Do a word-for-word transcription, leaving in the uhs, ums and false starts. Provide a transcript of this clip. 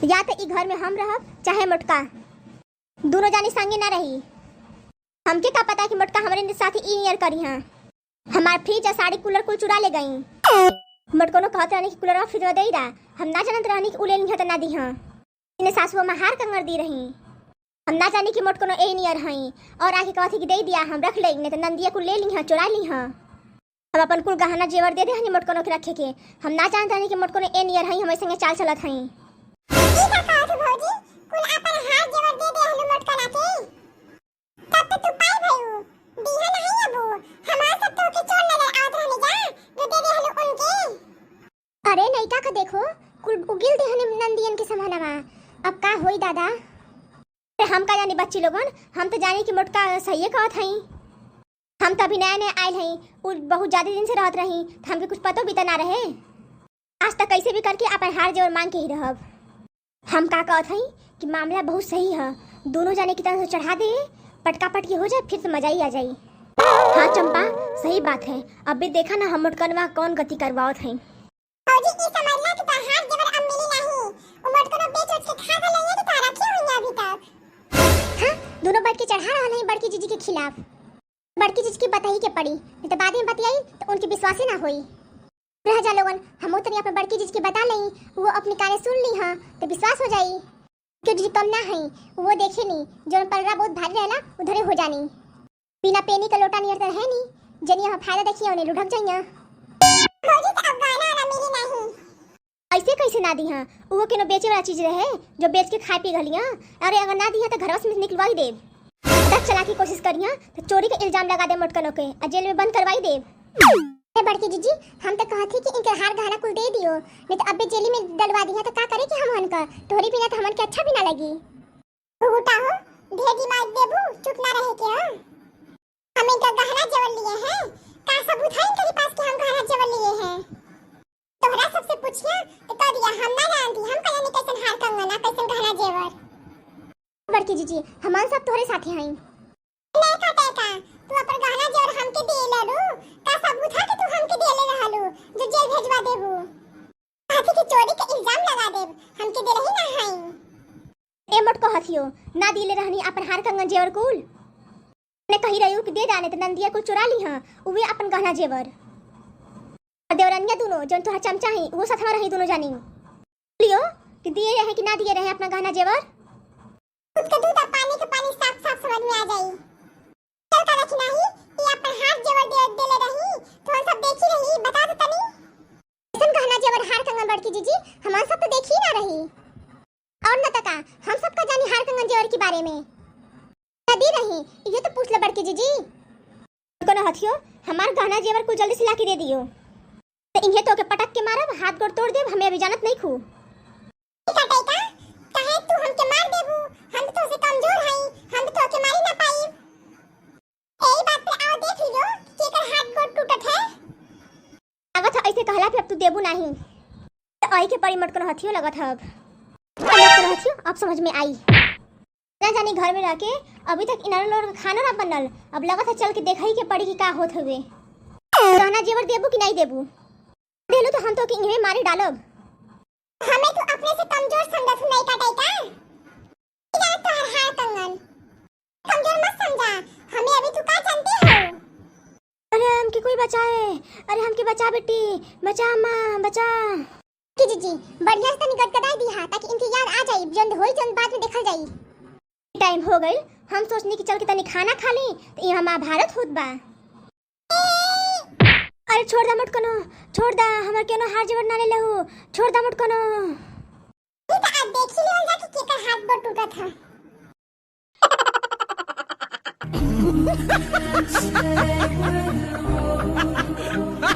या त ई घर में हम रहब, चाहे मोटका, दुनो जानी संगे ना रही। हमके का पता कि मोटका हमरे साथ ई नियर करिहैं। हमार फ्रिज आ साड़ी कूलर कुल चुरा ले गई। मोटकनो कहत रहनी कि कूलरवा फ्रिजवा दे दा, हम ना जानत रहनी कि उ ले लिहैं त ना दिहैं। इन्हें सासुआ में हार कंगन दी रही। हम ना जानी कि मोटकनो ए नियर हई और आके कहत है कि दे दिया, हम रख लेई, नहीं त नंदिया कुल ले लिहैं, चुरा लिहैं। हम अपन कुल गहना जेवर दे देहनी मोटकनो के रखे के। हम ना जानत रहनी कि मोटकनो ए नियर हई, हमरे संगे चाल चलत हई। ई का कहत हो भौजी? कुल अपन हार जेवर दे देहलू मोटकना के? तब तो तू पाई भयू, दीहा नहीं अबू। हमार सब तोहके चोर नजर आवत रहनी जा, जो दे देहलू उनके। अरे नैका का देखो, कुल उगिल देहनी नंदियन के समहनवा। अब का होई दादा? अरे हम का जानी बच्ची लोगन, हम तो जानी कि मोटका सहिए कहत हई। हम त अभी नया नया आइल हई, उ बहुत ज्यादा दिन से रहत रही, त हमके कुछ पतो भी त ना रहे। आज तक कैसे भी करके अपन हार जेवर मांग के ही रहब। हम का कहत हई कि मामला बहुत सही ह, दोनों जाने की तरह से चढ़ा दे, पटका पटकी हो जाए, फिर तो मजा ही आ जाई। हाँ चंपा, सही बात है। अबे देखा ना हम मोटकनवा कौन गति करवावत हई। भौजी, ई समझ ला कि तोहार जेवर अब मिली नाही। उ मोटकनो बेच उच के खा गइल, ये तो तोहार रखे हुई है अभी तक। हाँ, दोनों बैठ के चढ़ा रहल हई बड़की जीजी के खिलाफ। बड़की जीजी के बताई के पड़ी, नहीं तो बाद में बतियाई तो उनके विश्वासे ना होई। रह जा लोगन, हमहू तनी अपने बड़की जीजी के बता लई, वो अपनी काने सुन ली हाँ तो विश्वास हो जाई। क्यों जीजी कम ना हई, वो देखे नी, जौन पलरा बहुत भारी रहेला, उधरे हो जानी। बिना पेनी का लोटा नियर त रहे नी, जनी यहाँ फायदा देखिए उन्हें लुढ़क जाइया। भौजी, तो अब गहना ना मिली नहीं। ऐसे कैसे ना दिहा? उहो केनो बेचे वाला चीज रहे, जो बेच के खाए पी गलिया। अरे अगर ना दिहा तो घरवा से निकलवाई देब। दस चला की कोशिश करिया तो चोरी का इल्जाम लगा दे मोटकनों के, और जेल में बंद करवाई देब। अरे बड़की जीजी, हम तो कहत ही कि इनके हार गहना कुल दे दियो, नहीं तो अबे जेली में डलवा दिहा तो का करे कि हम हनका, तोहरी बिना तो हमन के अच्छा भी ना लगी। घुघुटा हो, ढेर दिमाग देबू, चुप ना रहे के, हाँ? हम इनका गहना जेवर लिए हैं, का सबूत है इनके पास कि हम गहना जेवर लिए हैं? तोहरा सबसे पूछिया तो कह दिया, हम ना जानती, हम का जानी कैसन हार कंगना, कैसन गहना जेवर। बड़की जीजी, हमन सब तोहरे साथे हई। नहीं काटे का, तू अपन गहना जेवर हमके दे लेलू, का सबूत है कि तू हमके दे ले रहलू, जो जेल भेजवा देबू? हाथी की चोरी के इल्जाम लगा देब, हमके दे रही ना हई। ए मोटको हथियो, ना दिले रहनी अपन हार कंगन जेवर कुल। ने कही रही कि दे दाने त नंदिया कुल चुरा ली हाँ, उहे अपन गहना जेवर। और देवरनिया दुनो, जौन तोहार चमचा ही, वो साथ में रही दुनो जानी। बोलियो कि दिए रहे कि ना दिए रहे अपना गहना जेवर। दूध के दूध और पानी के पानी साफ साफ समझ में आ जाई। चल का रखी नाही, ये अपन हार जेवर दे, देले रही, तो हम सब देखी रही, बता दे तनी। कैसन गहना जेवर हार कंगन बड़की जीजी, हमार सब तो देखी ना रही। और न तका, हम सबका जानी हार कंगन जेवर के बारे में। कदी रही, ये तो पूछ ले बड़की जीजी। कोनो हथियो, हमार गहना जेवर कुल जल्दी से लाके दे दियो। तो इन्हें तो के पटक के मारब, हाथ गोड़ तोड़ देब, हमें अभी जानत नहीं खू। ठीक है, तैका, काहे तू हमके मार देबू? हम तो तोसे कमजोर हई, हम तो तोके मारी ना पाई। यही बात पे आओ देख लियो कि एकर हाथ गोड़ टूटत है। लागत है, ऐसे कहला पे अब तू देबू नाही। तो आई के पड़ी मोटकनो हथियो लगत है अब। मोटकनो हथियो, अब समझ में आई। ना जानी घर में रह के अभी तक इनारो लोग का खाना ना बनल। अब लगत है चल के देखई के पड़ी कि का होत हवे। गहना जेवर देबू कि नहीं देबू? देलू तो हम तो के इहवे मारे डालब। हमें तू अपने से कमजोर समझत हूँ, नहीं काटे का? ई जाने तोहर हार कंगन। कमजोर मत समझा, हमें अभी तू का जानते हो? अरे हमके कोई बचाए, अरे हमके बचा बेटी, बचा अम्मा, बचा। की जीजी, बढ़िया से तनी गदगदाई दिहा, ताकि इनके याद आ जाई, जल्द होई, जल्द बाद में देखल जाई। टाइम हो गइल, हम सोचनी कि चल के तनी खाना खा ली, तो यहाँ महाभारत होत बा। अरे छोड़ दा मोटकनो, छोड़ दा, हमर केनो हार जेवर ना ले लहू, छोड़ दा मोटकनो। ई त आज देखी लेवल जा कि केकर हाथ गोड़ टूटत ह।